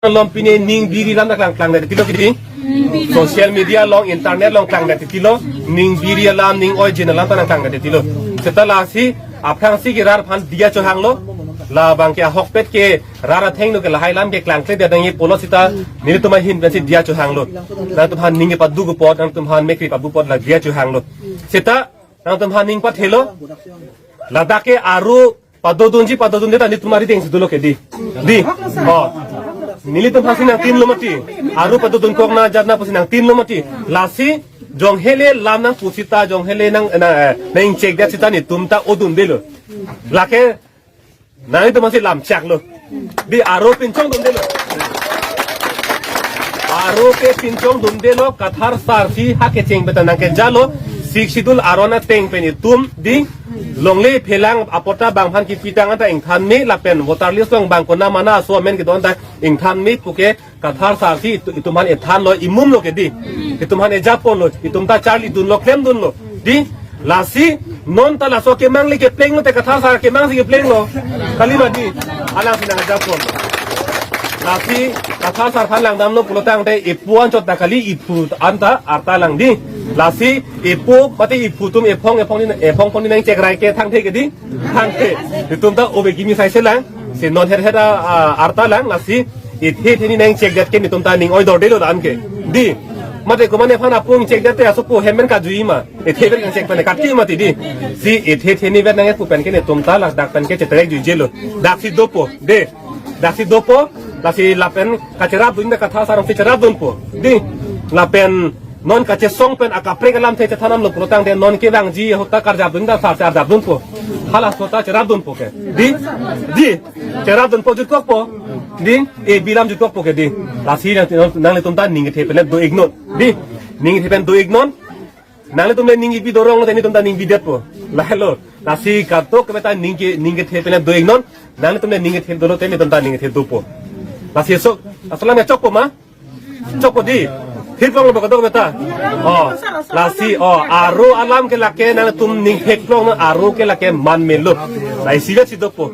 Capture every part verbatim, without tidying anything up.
along pine ning biri alam ta klang klang det tilo kidi. Social media along, internet along klang det tilo. Ning biri alam, ning oijin alam ta nang klang det tilo. Seta lasi aphrangsi ke rat aphan diya chohanglo. Labang ke ahokpet ke rat athengno ke lahai alam ke klangkle dia dang ye pulo seta nelitum ahin pensi diya chohanglo. Nangtumphan ning kepado apot, nangtumphan ning mekri pado apot la diya chohanglo. Seta nangtumphan ning pathelo. Ladak ke aro padodunji padodunde ta nelitum ari dengsi dolo kidi. Di. Oh. Nelitum aphansi nangtinlo mati. Aro padodun kok na jat na pusi nangtinlo mati. Lasi jonghele lam nangpu seta jonghele nang na, eh, nang-ingchek det seta nelitum ta odundelo. Lake nangtum aphansi lam chaklo. Di aro pinchong dundelo. Aro ke pinchong dundelo, Kathar sar si ha kecheng pen ta nangkejalo. Sixth Schedule aron ateng pen itum di longle phelang apot ta bang aphan kipitang anta ingthan me lapen voter list along bang konat mana aso amen kedon ta ingthan me puke Kathar sar si itu, itum aphan ethanlo, imumlo kidi. Itum aphan ejaponlo, itum ta charlidunlo, klemdunlo. Di, lasi non ta laso kemangli keplenglo te Kathar sar kemangsi keplenglo. Kali ma di, alangsi nangjaponlo. Lasi Kathar sar aphan langdamlo pulotangte ipu anchot ta kali, iphu anta arta lang di. Lasi ipu mate iphu atum ephong ephong ni, ephong phong ni nangchekrai ke thangthe kidi. Thangthe. Itum ta obe kimi sai selang. Si non her her a, a, arta lang lasi ithe theni nangchek det ke nelitum ta ning oidor delo dan ke. Di. Mate komatne aphan apung chek det te asopo hem pen kajui ma. Ithe pen nangchek pen kati mati di. Si ithe theni vet nangpu pen ke nelitum ta ladak pen ke cheterek juijelo. Daksi dopo. De. Daksi dopo. Lasi lapen kacherapdun ta Kathar sar si cherapdunpo. Di. Lapen non kachesong pen akaprek alamthe chethanamlo pulotangte non kevangji ahut ta karjapdun ta sar si arjapdunpo. Hala ahut ta cherapdunpo ke. Di? Di? Cherapdunpo jutkokpo. Di? E bilam jutkokpo ke di. Lasi nang, nanglitum ta ning kethe pen do-iknon. Di? Ning kethe pen do-iknon. Nanglitum le ning ipi dorong lo te nelitum ta ning bidetpo. Lahelo. Lasi katok kemeta ning ke, ning kethe pen do-iknon. Nanglitum le ning kethe dolo te nelitum ta ning kethe dopo. Lasi so, asalam ya chokpo ma? Chokpo di. Theklonglo ba kadokave ta. Oh. Lasi, oh, aro alam ke lake nangtum ning theklongnon, aro ke lake man melo. La isivet si dopo.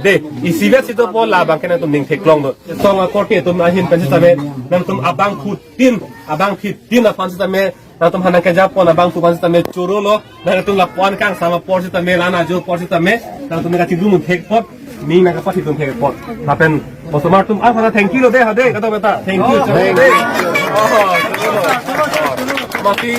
De, isivet si dopo labang ke nangtum ning theklongnon. Song akorte atum ahin pen sitame, nangtum abangphutin, abangphutin aphan sitame, nangtum aphan nangkejapon abangphu aphan sitame chorolo. Nangtum lapu-an kangsam apor sitame, la-an ajo apor sitame, nangtum nangkachidun thek apot, ning nangkapathidun thek apot. Lapen osomar atum aphan thank you lo de, ha de, kadokave ta. Thank you. Thank you. Oh, oh. Mati